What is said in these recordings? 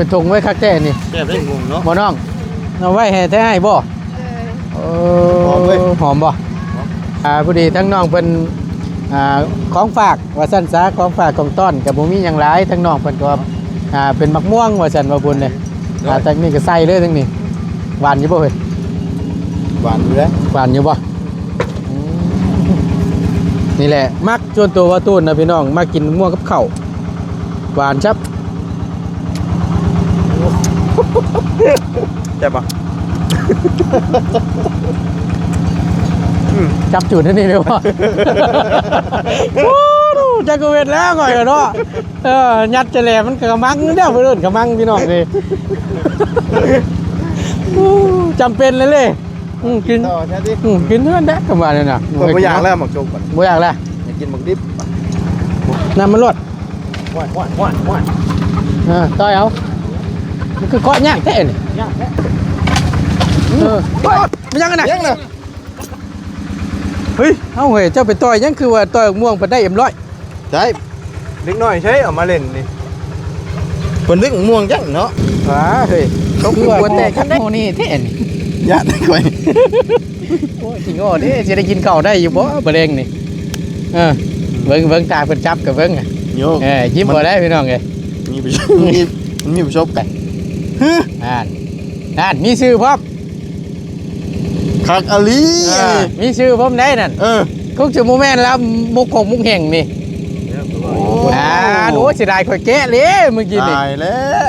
ເປັນຖົງໄວ້ຄັກແທ້ນີ້ ແຊບເດ້ ງງເນາະ ບໍ່ນ້ອງ? ເອົາໄວ້ໃຫ້ແທ້ອ້າຍບໍ່? ເອີ ຫອມເວີຍ ຫອມບໍ່? ອ່າ ພໍດີທາງນ້ອງເພິ່ນ ອ່າ ຂອງຝາກວ່າຊັ້ນຊະ ຂອງຝາກຂອງຕ້ອນກໍບໍ່ມີຫຍັງຫຼາຍ ທາງນ້ອງເພິ່ນກໍ ອ່າ ເປັນໝາກມ່ວງວ່າຊັ້ນ ວ່າບຸນເດ້. ໂດຍ ອ່າ ທາງນີ້ກໍໃສ່ເລີຍ ທາງນີ້ ຫວານຢູ່ບໍ່ເຮີ້ຍ? ຫວານຢູ່ເດ້. ຫວານຢູ່ບໍ່? ອືມ ນີ້ແຫຼະ ມັກ ສ່ວນຕົວບ່າວຕູນນະພີ່ນ້ອງ ມັກກິນໝາກມ່ວງກັບເຂົ້າ ຫວານຄັບ. ແຊບບໍ່? ອືມ ຈັບຈູດໃຫ້ນີ້ເດ້ບໍ່? ໂອ້ ຈັກກະເວັດແລ້ວຂ້ອຍເນາະ. ເອີ ຍັດຈະແຫຼມັນກະມັງແລ້ວ ເພິ່ນເອີ້ນກະມັງ ພີ່ນ້ອງເອີຍ. ໂອ້ ຈຳເປັນເລີຍເດ້. ອືມ ກິນ ຕໍ່ແທ້ຕິ? ອືມ ກິນເຮືອນແທ້ ປະມານນັ້ນນະ. ຂ້ອຍບໍ່ຢາກແລ້ວໝາກຈົກ ບໍ່ຢາກແລ້ວ ຢາກກິນໝາກດິບ. ນ້ຳມັນລວດ ຫ້ວຍໆໆໆ ເອີ ຕ່ອຍເອົາ ມັນຄືເກາະຍາກແທ້ນີ້ ຍາກແທ້. ເອີ ມັນຍັງຫັ້ນນະ ຍັງນະ. ເຮີ້ຍ ເອົ້າເຮີ້ຍ ເຈົ້າໄປຕ່ອຍຫຍັງ ຄືວ່າຕ່ອຍໝາກມ່ວງພັດໄດ້ເອັມຮ້ອຍ? ໃຊ່ ເດັກນ້ອຍໃຊ້ເອົາມາຫຼິ້ນນີ້ ເພິ່ນດຶກໝາກມ່ວງຈັງເນາະ. ວ້າ ເຮີ້ຍ ຕົກຫົວແຕກຄັກໂຫນີ້ແທ້ນີ້. ຢ້ານຂ້ອຍ ໂອ້ຍ ຊິງໍ້ເດ້ ຊິໄດ້ກິນເຂົ້າໄດ້ຢູ່ບໍ່ມື້ແລງນີ້? ເອີ ເບິ່ງ ເບິ່ງ ຖ້າເພິ່ນຈັບກໍເບິ່ງ ໂຍ ເອີ ຍິ້ມບໍ່ໄດ້ພີ່ນ້ອງເອີຍ. ມີປະສົບ ມີ ມັນມີປະສົບການ. ຮະ ນັ້ນ ນັ້ນ ມີຊື່ພ້ອມ. ຄັກອີ່ຫຼີ ເອີ ມີຊື່ພ້ອມໄດ໋ນັ້ນ. ເອີ ຄົງຈະບໍ່ແມ່ນລາວມຸກຂອງມຸກແຫ່ງນີ້. ໂອ້ ໂອ້ ເສຍດາຍຂ້ອຍແກະເລີຍມື້ກີ້ນີ້ ຕາຍແລ້ວ.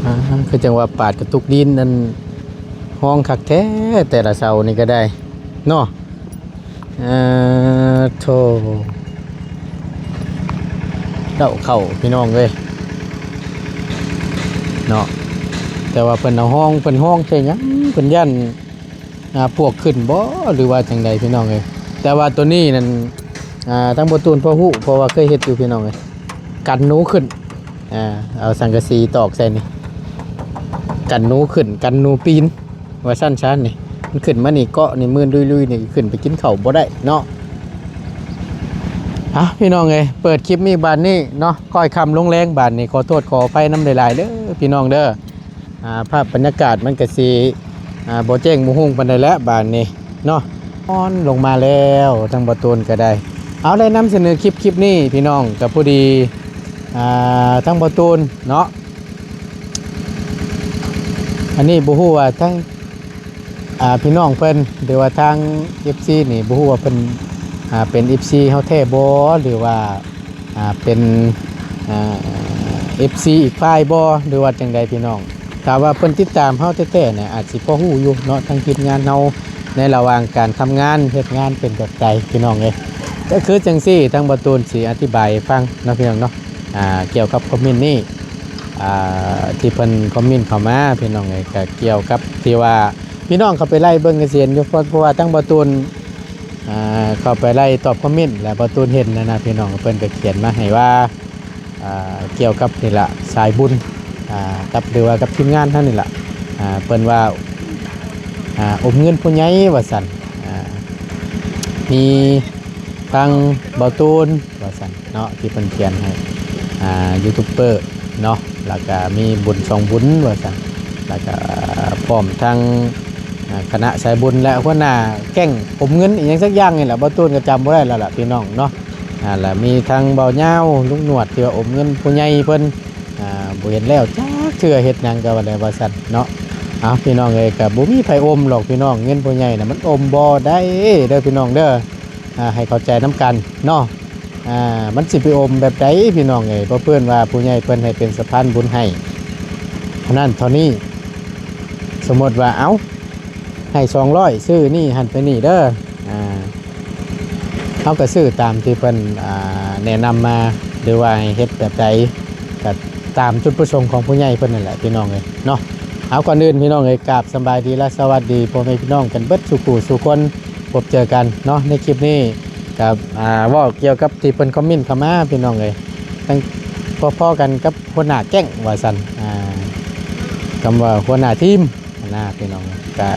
ອ່າ ຄືຈັ່ງວ່າປາດກະຕຸກດິນນັ້ນ ຮ້ອງຄັກແທ້ ແຕ່ລະເຊົ້ານີ້ກະໄດ້ເນາະ. ເອີ ໂທ້ ເດົາເຂົ້າພີ່ນ້ອງເອີຍເນາະ. ແຕ່ວ່າເພິ່ນເອົາຮ້ອງ ເພິ່ນຮ້ອງໃສ່ຫຍັງ? ເພິ່ນຢ້ານ ອ່າ ປວກຂຶ້ນບໍ່ ຫຼືວ່າຈັ່ງໃດພີ່ນ້ອງເອີຍ? ແຕ່ວ່າໂຕນີ້ນັ້ນ ອ່າ ທາງບໍ່ຕູນພໍຮູ້ ເພາະວ່າເຄີຍເຮັດຢູ່ພີ່ນ້ອງເອີຍ ກັນໜູຂຶ້ນ. ອ່າ ເອົາສັງກະສີຕອກໃສ່ນີ້ ກັນໜູຂຶ້ນ ກັນໜູປີນ ວ່າຊັ້ນຊະນີ້. ມັນຂຶ້ນມານີ້ເກາະນີ້ ມື່ນລຸຍໆນີ້ ຂຶ້ນໄປກິນເຂົ້າບໍ່ໄດ້ເນາະ. ອ່ະ ພີ່ນ້ອງເອີຍ ເປີດຄລິບນີ້ບາດນີ້ເນາະ ຄ້ອຍຄ່ຳລົງແລງບາດນີ້ ຂໍໂທດຂໍອະໄພນຳຫຼາຍໆເດີພີ່ນ້ອງເດີ. ອ່າ ພາບບັນຍາກາດມັນກະຊິ ອ່າ ບໍ່ແຈ້ງບໍ່ຮຸ່ງປານໃດແຫຼະບາດນີ້ເນາະ. ນອນລົງມາແລ້ວ ທາງບ່າວຕູນກະໄດ້ ເອົາ ໄດ້ນຳສະເໜີຄລິບ ຄລິບນີ້ພີ່ນ້ອງ ກະພໍດີ ອ່າ ທາງບ່າວຕູນເນາະ ອັນນີ້ບໍ່ຮູ້ວ່າທາງ ອ່າ ພີ່ນ້ອງເພິ່ນ ຫຼືວ່າທາງເອັຟຊີນີ້ ບໍ່ຮູ້ວ່າເພິ່ນ ອ່າ ເປັນເອັຟຊີເຮົາແທ້ບໍ່ ຫຼືວ່າ ອ່າ ເປັນ ອ່າ ເອັຟຊີອີກຝ່າຍບໍ່ ຫຼືວ່າຈັ່ງໃດພີ່ນ້ອງ? ຖ້າວ່າເພິ່ນຕິດຕາມເຮົາແທ້ໆນະ ອາດຊິພໍຮູ້ຢູ່ເນາະ ທາງທີມງານເຮົາໃນລະຫວ່າງການທຳງານ ເຮັດງານເປັນແບບໃດພີ່ນ້ອງເອີຍ. ກະຄືຈັ່ງຊີ້ ທາງບ່າວຕູນຊິອະທິບາຍໃຫ້ຟັງເນາະ ພີ່ນ້ອງເນາະ ອ່າ ກ່ຽວກັບຄອມເມັນນີ້ ອ່າ ທີ່ເພິ່ນຄອມເມັນເຂົ້າມາ ພີ່ນ້ອງເອີຍ. ກະກ່ຽວກັບທີ່ວ່າ ພີ່ນ້ອງເຂົ້າໄປໄລ່ເບິ່ງກະຊິເຫັນຢູ່ ເພາະ ເພາະວ່າທາງບ່າວຕູນ ອ່າ ເຂົ້າໄປໄລ່ຕອບຄອມເມັນ ແລະ ບ່າວຕູນເຫັນຫັ້ນນະ ພີ່ນ້ອງ ເພິ່ນກະຂຽນມາໃຫ້ວ່າ ອ່າ ກ່ຽວກັບນີ້ລະ ສາຍບຸນ ອ່າ ກັບ ຫຼືວ່າກັບທີມງານເຮົານີ້ລະ ອ່າ ເພິ່ນວ່າ ອ່າ ອົມເງິນຜູ້ໃຫຍ່ວ່າຊັ້ນ ອ່າ ມີທາງບ່າວຕູນວ່າຊັ້ນ ເນາະ ທີ່ເພິ່ນຂຽນໃຫ້ ອ່າ ຢູທູບເບີເນາະ ແລ້ວກະມີບຸນສອງບຸນວ່າຊັ້ນ ແລ້ວກະພ້ອມທັງ ອ່າ ຄະນະສາຍບຸນ ແລະ ຫົວໜ້າແກ້ງອົມເງິນອີ່ຫຍັງສັກຢ່າງນີ້ແຫຼະ ບ່າວຕູນກະຈຳບໍ່ໄດ້ແລ້ວລະ ພີ່ນ້ອງເນາະ. ອ່າ ແລ້ວມີທັງບ່າວຍາວ ລຸງໜວດ ທີ່ວ່າອົມເງິນຜູ້ໃຫຍ່ເພິ່ນ ອ່າ ບໍ່ເຫັນແລ້ວຈັກເທື່ອ ເຮັດຫຍັງກະວ່າແລ້ວວ່າຊັ້ນເນາະ. ເອົາ ພີ່ນ້ອງເອີຍ ກະບໍ່ມີໃຜອົມດອກ ພີ່ນ້ອງ ເງິນຜູ້ໃຫຍ່ນະ ມັນອົມບໍ່ໄດ້ເດີພີ່ນ້ອງເດີ ອ່າ ໃຫ້ເຂົ້າໃຈນຳກັນເນາະ. ອ່າ ມັນຊິໄປອົມແບບໃດພີ່ນ້ອງເອີຍ ເພາະເພິ່ນວ່າຜູ້ໃຫຍ່ເພິ່ນໃຫ້ເປັນສະພານບຸນໃຫ້ເທົ່ານັ້ນເທົ່ານີ້. ສົມມຸດວ່າ ເອົ້າ ໃຫ້ສອງຮ້ອຍ ຊື້ນີ້ຫັ້ນໄປນີ້ເດີ ອ່າ ເຮົາກະຊື້ຕາມທີ່ເພິ່ນ ອ່າ ແນະນຳມາ ຫຼືວ່າໃຫ້ເຮັດແບບໃດ ກະຕາມຈຸດປະສົງຂອງຜູ້ໃຫຍ່ເພິ່ນນັ້ນແຫຼະ ພີ່ນ້ອງເອີຍເນາະ. ເອົາ ກ່ອນອື່ນ ພີ່ນ້ອງເອີຍ ກາບສະບາຍດີ ແລະ ສະຫວັດດີພໍ່ແມ່ພີ່ນ້ອງກັນເບິດສູ່ຜູ້ສູ່ຄົນ ພົບເຈີກັນເນາະ ໃນຄລິບນີ້ກໍ ອ່າ ເວົ້າກ່ຽວກັບທີ່ເພິ່ນຄອມເມັນເຂົ້າມາພີ່ນ້ອງເອີຍ ທັງພໍໆກັນກັບຫົວໜ້າແກ້ງວ່າຊັ້ນ ອ່າ ຄຳວ່າຫົວໜ້າທີມຫັ້ນນະພີ່ນ້ອງ. ກະ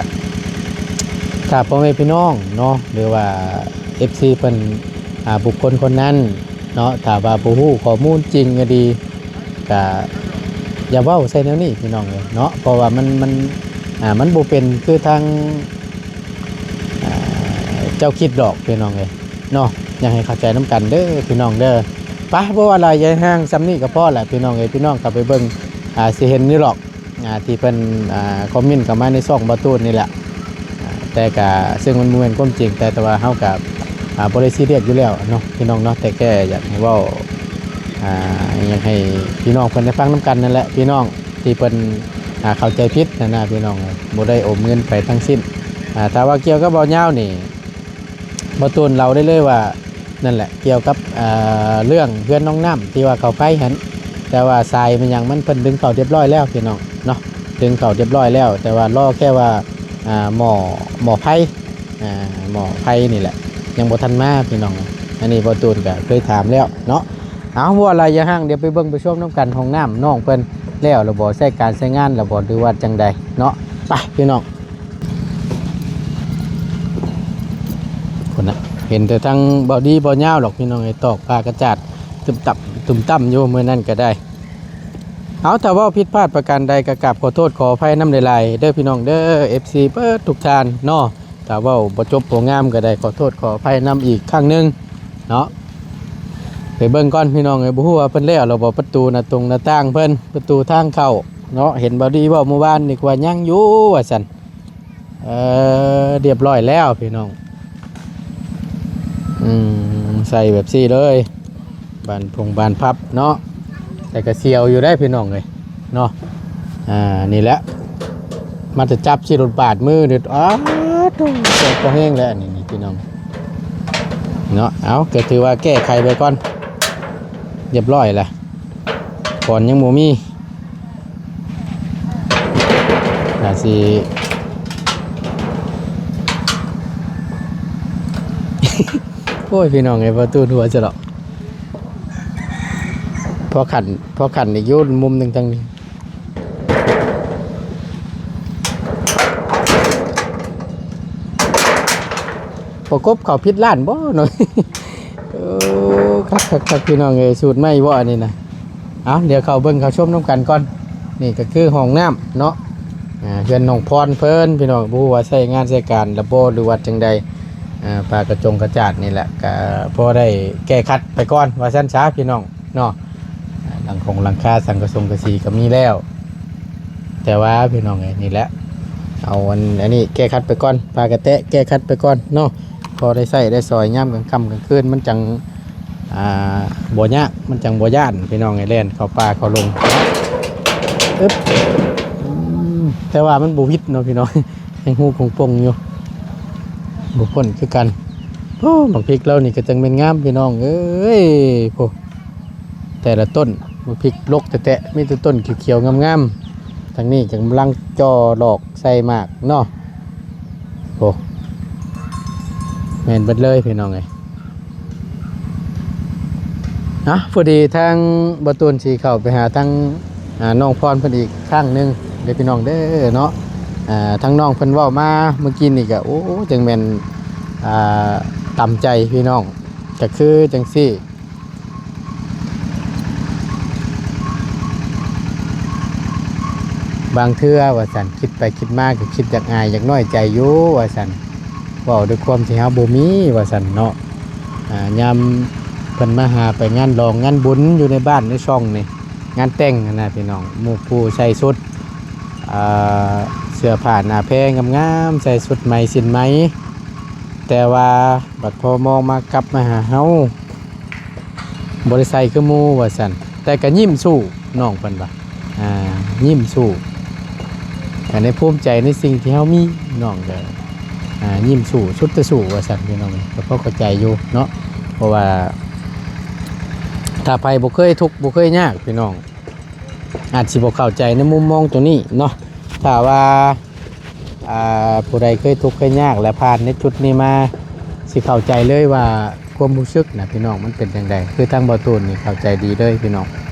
ຖ້າພໍ່ແມ່ພີ່ນ້ອງເນາະ ຫຼືວ່າເອັຟຊີເພິ່ນ ອ່າ ບຸກຄົນຄົນນັ້ນເນາະ ຖ້າວ່າບໍ່ຮູ້ຂໍ້ມູນຈິງອີ່ຫຼີ ກະຢ່າເວົ້າໃສ່ແນວນີ້ພີ່ນ້ອງເອີຍເນາະ ເພາະວ່າມັນ ມັນ ອ່າ ມັນບໍ່ເປັນຄືທາງ ອ່າ ເຈົ້າຄິດດອກພີ່ນ້ອງເອີຍເນາະ. ຢາກໃຫ້ເຂົ້າໃຈນຳກັນເດີພີ່ນ້ອງເດີ. ປະ ບໍ່ວ່າຫຼາຍຢາຍຫ່າງ ສ່ຳນີ້ກໍພໍລະພີ່ນ້ອງເອີຍ. ພີ່ນ້ອງເຂົ້າໄປເບິ່ງ ອ່າ ຊິເຫັນຢູ່ດອກ ອ່າ ທີ່ເພິ່ນ ອ່າ ຄອມເມັນເຂົ້າມາໃນຊ່ອງບ່າວຕູນນີ້ແຫຼະ. ອ່າ ແຕ່ກະ ເຊິ່ງມັນບໍ່ແມ່ນຄວາມຈິງ ແຕ່ ແຕ່ວ່າເຮົາກະ ອ່າ ບໍ່ໄດ້ຊີຣຽສຢູ່ແລ້ວເນາະ ພີ່ນ້ອງເນາະ. ແຕ່ແຄ່ຢາກໃຫ້ເວົ້າ ອ່າ ຢາກໃຫ້ພີ່ນ້ອງເພິ່ນໄດ້ຟັງນຳກັນນັ້ນແຫຼະ ພີ່ນ້ອງ ທີ່ເພິ່ນ ອ່າ ເຂົ້າໃຈຜິດຫັ້ນນະ ພີ່ນ້ອງ. ບໍ່ໄດ້ໂອມເງິນໄປທັງສິ້ນ. ອ່າ ຖ້າວ່າກ່ຽວກັບບ່າວຍາວນີ້ ບ່າວຕູນເລົ່າໄດ້ເລີຍວ່າ ນັ້ນແຫຼະ ກ່ຽວກັບ ເອີ ເລື່ອງເຮືອນນ້ອງນ້ຳທີ່ວ່າເຂົ້າໄຟຫັ້ນ ແຕ່ວ່າສາຍມັນຫຍັງມັນ ເພິ່ນດຶງເຂົ້າຮຽບຮ້ອຍແລ້ວພີ່ນ້ອງເນາະ ດຶງເຂົ້າຮຽບຮ້ອຍແລ້ວ ແຕ່ວ່າລໍແຄ່ວ່າ ອ່າ ໝໍ້ ໝໍ້ໄຟ ອ່າ ໝໍ້ໄຟນີ້ແຫຼະ ຍັງບໍ່ທັນມາພີ່ນ້ອງ. ອັນນີ້ບ່າວຕູນກໍເຄີຍຖາມແລ້ວເນາະ. ເອົາ ບໍ່ຫຼາຍຢ່າຫ່າງ ດຽວໄປເບິ່ງໄປຊົມນຳກັນ ຫ້ອງນ້ຳນ້ອງເພິ່ນແລ້ວລະບໍ່ ໃຊ້ການໃຊ້ງານລະບໍ່ ຫຼືວ່າຈັ່ງໃດເນາະ. ໄປພີ່ນ້ອງ. ພຸ້ນນະ ເຫັນແຕ່ທາງເບົາດີເບົາຍາວດອກພີ່ນ້ອງເອີຍ ຕອກຜ້າກະຈາດຕຶມຕຳ ຕຶມຕຳຢູ່ມື້ນັ້ນກໍໄດ້. ເອົາ ຖ້າເວົ້າຜິດພາດປະການໃດກໍກາບຂໍໂທດຂໍອະໄພນຳຫຼາຍໆເດີພີ່ນ້ອງເດີ ເອັຟຊີເບິດທຸກທ່ານເນາະ. ຖ້າເວົ້າບໍ່ຈົບບໍ່ງາມກໍໄດ້ຂໍໂທດຂໍອະໄພນຳອີກຄັ້ງໜຶ່ງເນາະ. ໄປເບິ່ງກ່ອນພີ່ນ້ອງເອີຍ ບໍ່ຮູ້ວ່າເພິ່ນແລ້ວລະບໍ່ ປະຕູໜ້າຕົງໜ້າຕ່າງເພິ່ນ ປະຕູທາງເຂົ້າເນາະ. ເຫັນເບົາດີເວົ້າມື້ວານນີ້ວ່າຍັງຢູ່ວ່າຊັ້ນ. ເອີ ຮຽບຮ້ອຍແລ້ວພີ່ນ້ອງ. ອືມ ໃສ່ແບບຊີ້ເລີຍ ບານພົງບານພັບເນາະ. ແຕ່ກໍສຽວຢູ່ເດ້ພີ່ນ້ອງເອີຍເນາະ. ອ່າ ນີ້ແຫຼະ ມາແຕ່ຈັບຊິລົດບາດມືເດັດ ອ້າ ໂທ້ ແສບພໍແຮງແລ້ວ ອັນນີ້ ນີ້ພີ່ນ້ອງເນາະ. ເອົາ ກໍຖືວ່າແກ້ໄຂໄປກ່ອນ ຮຽບຮ້ອຍແລ້ວ ຄວັນຍັງບໍ່ມີ. ໜ້າຊິ ໂອ້ຍ ພີ່ນ້ອງເອີຍ ປະຕູຫົວຈະເລາະ ພໍຂັນ ພໍຂັນອີກຢູ່ມຸມໜຶ່ງທາງນີ້ ປະກົບເຂົ້າຜິດຮ້ານບໍ່ເນາະ. ໂອ້ ຄັກໆໆ ພີ່ນ້ອງເອີຍ ສູດໃໝ່ບໍ່ອັນນີ້ນະ. ເອົາ ດຽວເຂົ້າເບິ່ງເຂົ້າຊົມນຳກັນກ່ອນ. ນີ້ກໍຄືຫ້ອງນ້ຳເນາະ ອ່າ ເຮືອນນ້ອງພອນເພິ່ນ ພີ່ນ້ອງ ບໍ່ຮູ້ວ່າໃຊ້ງານໃຊ້ການລະບໍ່ ຫຼືວ່າຈັ່ງໃດ. ອ່າ ຝາກະຈົງກະຈາດນີ້ແຫຼະ ກະພໍໄດ້ແກ້ຂັດໄປກ່ອນວ່າຊັ້ນຊະ ພີ່ນ້ອງເນາະ. ອ່າ ຫຼັງຄົງຫຼັງຄາສັງກະສົງກະສີກໍມີແລ້ວ ແຕ່ວ່າ ພີ່ນ້ອງເອີຍ ນີ້ແຫຼະ ເອົາອັນ ອັນນີ້ແກ້ຂັດໄປກ່ອນ ຝາກະແຕະແກ້ຂັດໄປກ່ອນເນາະ. ພໍໄດ້ໃຊ້ໄດ້ສອຍຍາມກາງຄ່ຳກາງຄືນ ມັນຈັ່ງ ອ່າ ບໍ່ຍາກ ມັນຈັ່ງບໍ່ຢ້ານ ພີ່ນ້ອງເອີຍ ແລ່ນເຂົ້າປ່າເຂົ້າດົງ. ອຶບ ອືມ ແຕ່ວ່າມັນບໍ່ຫວິດເນາະ ພີ່ນ້ອງ ຍັງຮູ້ຄົງປົງຢູ່ ບໍ່ພົ້ນຄືກັນ. ໂອ້ ບັກພິກລາວນີ້ກໍຈັ່ງແມ່ນງາມ ພີ່ນ້ອງເອີຍ ໂອ້ ແຕ່ລະຕົ້ນ ບັກພິກລົກແທ້ໆ ມີແຕ່ຕົ້ນຂຽວໆງາມໆ. ທາງນີ້ກຳລັງຈ່ອຫຼອກໃສ່ໝາກເນາະ. ໂອ້ ແມ່ນເບິດເລີຍພີ່ນ້ອງເອີຍ. ອ່ະ ພໍດີທາງບ່າວຕູນຊິເຂົ້າໄປຫາທາງ ອ່າ ນ້ອງພອນເພິ່ນອີກຄັ້ງໜຶ່ງເດີພີ່ນ້ອງເດີເນາະ. ອ່າ ທາງນ້ອງເພິ່ນເວົ້າມາມື້ກີ້ນີ້ກໍ ໂອ້ ຈັ່ງແມ່ນ ອ່າ ຕຳໃຈພີ່ນ້ອງ ກໍຄືຈັ່ງຊີ້. ບາງເທື່ອວ່າຊັ້ນ ຄິດໄປຄິດມາກໍຄິດຢາກອາຍຢາກນ້ອຍໃຈຢູ່ວ່າຊັ້ນ ເວົ້າດ້ວຍຄວາມທີ່ເຮົາບໍ່ມີວ່າຊັ້ນເນາະ. ອ່າ ຍາມເພິ່ນມາຫາໄປງານດອງງານບຸນຢູ່ໃນບ້ານໃນຊ່ອງນີ້ ງານແຕ່ງຫັ້ນນະພີ່ນ້ອງ ໝູ່ຄູ່ໃສ່ຊຸດ ອ່າ ເສື້ອຜ້າໜ້າແພງາມໆ ໃສ່ຊຸດໄໝສິ້ນໄໝ ແຕ່ວ່າບັດພໍມອງມາກັບມາຫາເຮົາ ບໍ່ໄດ້ໃສ່ຄືໝູ່ວ່າຊັ້ນ ແຕ່ກໍຍິ້ມສູ້ ນ້ອງເພິ່ນວ່າ ອ່າ ຍິ້ມສູ້ ກໍໄດ້ພູມໃຈໃນສິ່ງທີ່ເຮົາມີ ນ້ອງກໍ ອ່າ ຍິ້ມສູ້ ຊຸດແຕ່ສູ້ວ່າຊັ້ນ ພີ່ນ້ອງ ກໍພໍເຂົ້າໃຈຢູ່ເນາະ. ເພາະວ່າຖ້າໃຜບໍ່ເຄີຍທຸກບໍ່ເຄີຍຍາກ ພີ່ນ້ອງ ອາດຊິບໍ່ເຂົ້າໃຈໃນມຸມມອງຕົງນີ້ເນາະ. ຖ້າວ່າ ອ່າ ຜູ້ໃດເຄີຍທຸກເຄີຍຍາກ ແລະ ຜ່ານໃນຈຸດນີ້ມາ ຊິເຂົ້າໃຈເລີຍວ່າຄວາມຮູ້ສຶກນະພີ່ນ້ອງ ມັນເປັນຈັ່ງໃດ. ຄືທາງບ່າວຕູນນີ້ເຂົ້າໃຈດີເລີຍພີ່ນ້ອງ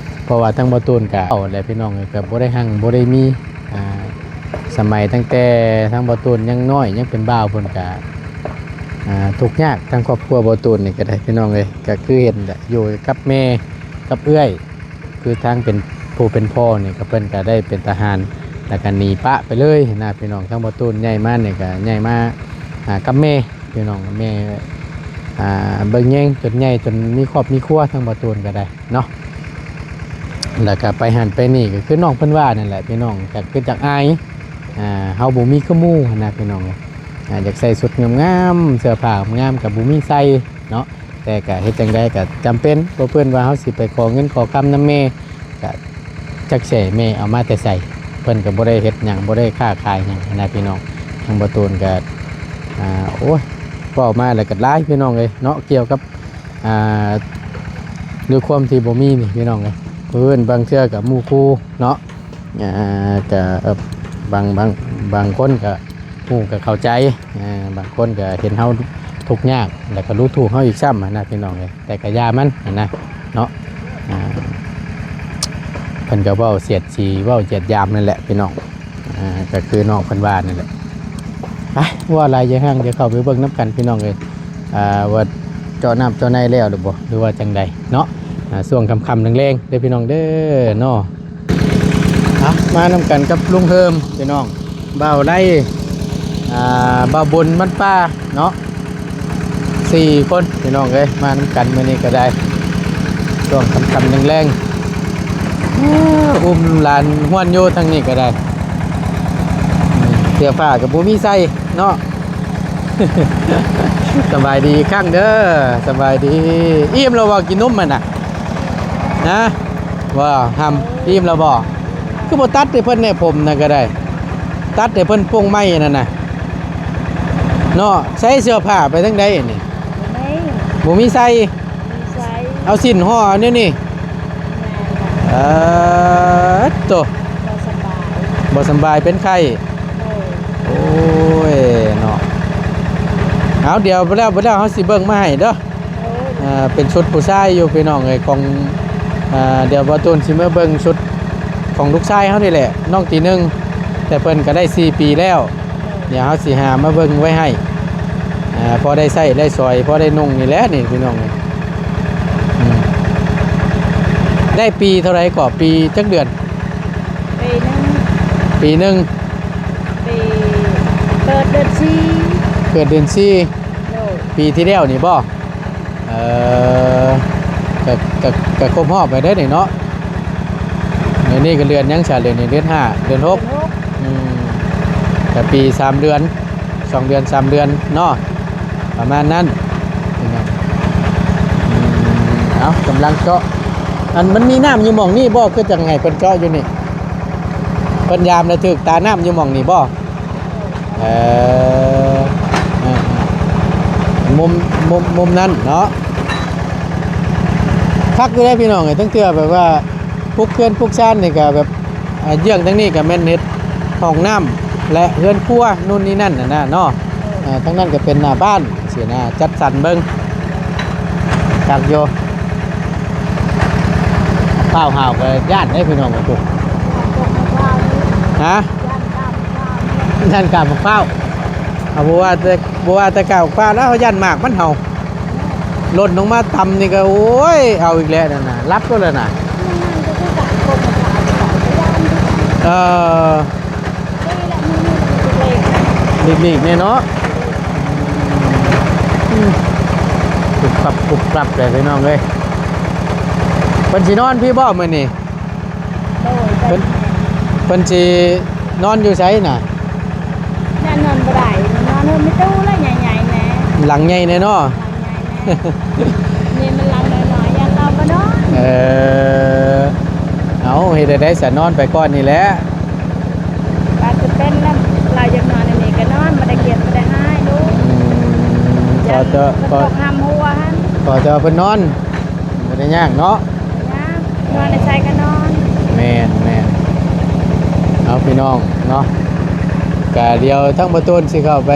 ເພາະວ່າທາງບ່າວຕູນກະເຖົ້າແລ້ວພີ່ນ້ອງ ກະບໍ່ໄດ້ຮັ່ງບໍ່ໄດ້ມີ ອ່າ ສະໄໝຕັ້ງແຕ່ທາງບ່າວຕູນຍັງນ້ອຍ ຍັງເປັນບ່າວ ເພິ່ນກະ ອ່າ ທຸກຍາກ. ທາງຄອບຄົວບ່າວຕູນນີ້ກະໄດ້ພີ່ນ້ອງເອີຍ ກະຄືເຫັນແຫຼະ ຢູ່ກັບແມ່ກັບເອື້ອຍ ຄືທາງເປັນຜູ້ເປັນພໍ່ນີ້ ກະເພິ່ນກະໄດ້ເປັນທະຫານ ແລ້ວກະໜີປະໄປເລີຍນະພີ່ນ້ອງ. ທາງບ່າວຕູນໃຫຍ່ມານີ້ກະໃຫຍ່ມາ ອ່າ ກັບແມ່ພີ່ນ້ອງ ແມ່ ອ່າ ເບິ່ງແຍງຈົນໃຫຍ່ ຈົນມີຄອບມີຄົວ ທາງບ່າວຕູນກະໄດ້ເນາະ. ແລ້ວກະໄປຫັ້ນໄປນີ້ ກະຄືນ້ອງເພິ່ນວ່ານັ້ນແຫຼະພີ່ນ້ອງ ກະຄືຈັກອາຍ ອ່າ ເຮົາບໍ່ມີຄືໝູ່ຫັ້ນນະພີ່ນ້ອງ. ອ່າ ຢາກໃສ່ຊຸດງາມໆ ເສື້ອຜ້າງາມໆ ກະບໍ່ມີໃສ່ເນາະ ແຕ່ກະເຮັດຈັ່ງໃດກະຈຳເປັນ ບໍ່ເພິ່ນວ່າເຮົາຊິໄປຂໍເງິນຂໍຄຳນຳແມ່ ກະຈັກແສແມ່ເອົາມາແຕ່ໃສ ເພິ່ນກະບໍ່ໄດ້ເຮັດຫຍັງ ບໍ່ໄດ້ຄ້າຂາຍຫຍັງນະພີ່ນ້ອງ. ທາງບ່າວຕູນກະ ອ່າ ໂອ້ຍ ເວົ້າມາແລ້ວກະຫຼາຍພີ່ນ້ອງເອີຍເນາະ ກ່ຽວກັບ ອ່າ ດ້ວຍຄວາມທີ່ບໍ່ມີນີ້ພີ່ນ້ອງເອີຍ ເພິ່ນບາງເທື່ອກະໝູ່ຄູ່ເນາະ ອ່າ ກະ ເອີ ບາງ ບາງ ບາງຄົນກະຮູ້ກະເຂົ້າໃຈ ອ່າ ບາງຄົນກະເຫັນເຮົາທຸກຍາກ ແລ້ວກະດູຖູກເຮົາອີກຊ້ຳຫັ້ນນະພີ່ນ້ອງເອີຍ. ແຕ່ກະຢ່າມັນຫັ້ນນະເນາະ ອ່າ ເພິ່ນກະເວົ້າສຽດສີ ເວົ້າຢຽດຢາມນັ້ນແຫຼະພີ່ນ້ອງ ອ່າ ກະຄືນ້ອງເພິ່ນວ່ານັ້ນແຫຼະ. ໄປ ເວົ້າຫຼາຍຢ່າຮັ່ງ ດຽວເຂົ້າໄປເບິ່ງນຳກັນພີ່ນ້ອງເອີຍ ອ່າ ວ່າເຈາະນ້ຳເຈາະໃນແລ້ວຫຼືບໍ່ ຫຼືວ່າຈັ່ງໃດເນາະ. ອ່າ ຊ່ວງຄ່ຳໆແລງໆເດີພີ່ນ້ອງເດີເນາະ. ເອົາ ມານຳກັນກັບລຸງເຮີມພີ່ນ້ອງ ບ່າວໄລ ອ່າ ບ່າວບຸນ ມັນປ່າເນາະ ສີ່ຄົນພີ່ນ້ອງເອີຍ ມານຳກັນມື້ນີ້ກະໄດ້ ຊ່ວງຄ່ຳໆແລງໆ ອຸ້ມຫຼານຮວນຢູ່ທາງນີ້ກະໄດ້ ເສື້ອຜ້າກະບໍ່ມີໃສ່ເນາະ. ສະບາຍດີອີກຄັ້ງເດີ ສະບາຍດີ. ອີ່ມແລ້ວບໍ່ ກິນນົມຫັ້ນນະ? ຮະ ບໍ່ ຫຳ ອີ່ມແລ້ວບໍ່? ຄືບໍ່ຕັດໃຫ້ເພິ່ນແດ່ ຜົມນັ້ນກະໄດ້ ຕັດໃຫ້ເພິ່ນໂປ່ງໃໝ່ນັ້ນນະເນາະ. ໃສ່ເສື້ອຜ້າໄປທາງໃດອັນນີ້? ບໍ່ມີໃສ່ ເອົາສິ້ນຫໍ່ເອົາແນວນີ້. ເອີ ໂຕ ບໍ່ສະບາຍ ບໍ່ສະບາຍເປັນໄຂ້. ໂອ້ຍເນາະ ເອົາ ດຽວໄປແລ້ວ ໄປແລ້ວເຮົາຊິເບິ່ງມາໃຫ້ເດີ. ເອີ ເປັນຊຸດຜູ້ຊາຍຢູ່ພີ່ນ້ອງເອີຍ ຂອງ ອ່າ ດຽວບ່າວຕູນຊິມາເບິ່ງຊຸດຂອງລູກຊາຍເຮົານີ້ແຫຼະ ນ້ອງຕີໜຶ່ງ ແຕ່ເພິ່ນກະໄດ້ສີ່ປີແລ້ວ. ດຽວເຮົາຊິຫາມາເບິ່ງໄວ້ໃຫ້ ອ່າ ພໍໄດ້ໃຊ້ໄດ້ສອຍ ພໍໄດ້ນຸ່ງນີ້ແຫຼະນີ້ພີ່ນ້ອງເອີຍ. ອືມ ໄດ້ປີເທົ່າໃດກໍ? ປີຈັກເດືອນ? ປີໜຶ່ງ ປີໜຶ່ງ ປີ ເກີດເດືອນສີ່ ເກີດເດືອນສີ່ ໂດຍ ປີທີ່ແລ້ວນີ້ບໍ່? ເອີ ກະ ກະ ກະຄົບຮອບໄປເດ້ນີ້ເນາະ. ດຽວນີ້ກະເດືອນຫຍັງຊະ? ດຽວນີ້ເດືອນຫ້າ ເດືອນຫົກ ເດືອນຫົກ ອືມ ກະປີສາມເດືອນ ສອງເດືອນ ສາມເດືອນເນາະ ປະມານນັ້ນ. ອືມ ເອົາ ກຳລັງເຈາະ ອັນ ມັນມີນ້ຳຢູ່ໝ່ອງນີ້ບໍ່? ຄືຈັ່ງໃຫ້ເພິ່ນເຈາະຢູ່ນີ້ ເພິ່ນຢາມແລ້ວຖືກຕານ້ຳຢູ່ໝ່ອງນີ້ບໍ່? ເອີ ມຸມ ມຸມ ມຸມນັ້ນເນາະ ຄັກຢູ່ເດ້ພີ່ນ້ອງເອີຍ. ຕັ້ງເທື່ອແບບວ່າປຸກເຮືອນປຸກຊານນີ້ກະແບບ ອ່າ ເຢື້ອງທາງນີ້ກະແມ່ນເຮັດຫ້ອງນ້ຳ ແລະ ເຮືອນຄົວ ນູ່ນນີ້ນັ້ນຫັ້ນນະເນາະ. ເອີ ທາງນັ້ນກະເປັນໜ້າບ້ານ ຊີ້ນະ ຈັດສັນເບິ່ງ ຄັກຢູ່. ຟ້າວຫາວກະຢ້ານເດ້ພີ່ນ້ອງເອີຍ ຮະ ຢ້ານການຟ້າວ. ເຮົາບໍ່ວ່າແຕ່ ບໍ່ວ່າແຕ່ການຟ້າວແລ້ວ ຢ້ານໝາກມັນເຫົ່າ ຫຼົ່ນລົງມາຕຳນີ້ກະ ໂອ້ຍ ເອົາອີກແລ້ວນັ້ນນະ ຫຼັບໂລດແລ້ວນະ. ເອີ ຫຼີກໆແດ່ເນາະ. ອືມ ປຸບປັບປຸບປັບເລີຍພີ່ນ້ອງເອີຍ. ເພິ່ນຊິນອນພີ້ບໍ່ມື້ນີ້? ໂດຍ ເພິ່ນ ເພິ່ນຊິນອນຢູ່ໃສນະ? ນອນ ນອນບໍ່ໄດ້ ນອນເຮືອນແມ່ຕູ້ລະ ໃຫຍ່ໆແດ່ ຫຼັງໃຫຍ່ແດ່ເນາະ. ຫຼັງໃຫຍ່ແດ່ ນີ້ມັນຫຼັງນ້ອຍໆ ຢ້ານລາວບໍ່ນອນ. ເອີ ເອົາ ເຮັດແນວໃດສະ ນອນໄປກ່ອນນີ້ແຫຼະ. ອາດຈະເປັນລະ ລາວຢາກນອນອັນນີ້ກະນອນ ບໍ່ໄດ້ຄຽດບໍ່ໄດ້ຮ້າຍລູກ. ອືມ ຂໍເທາະ ຂໍ ຫ້າມຫົວຫັ້ນ ຂໍເທາະເພິ່ນນອນ ບໍ່ໄດ້ຍາກເນາະ. ຍາກ ນອນໃນໃສກະນອນ. ແມ່ນໆ ເອົາ ພີ່ນ້ອງເນາະ. ກະດຽວທາງປະຕູນຊິເຂົ້າໄປ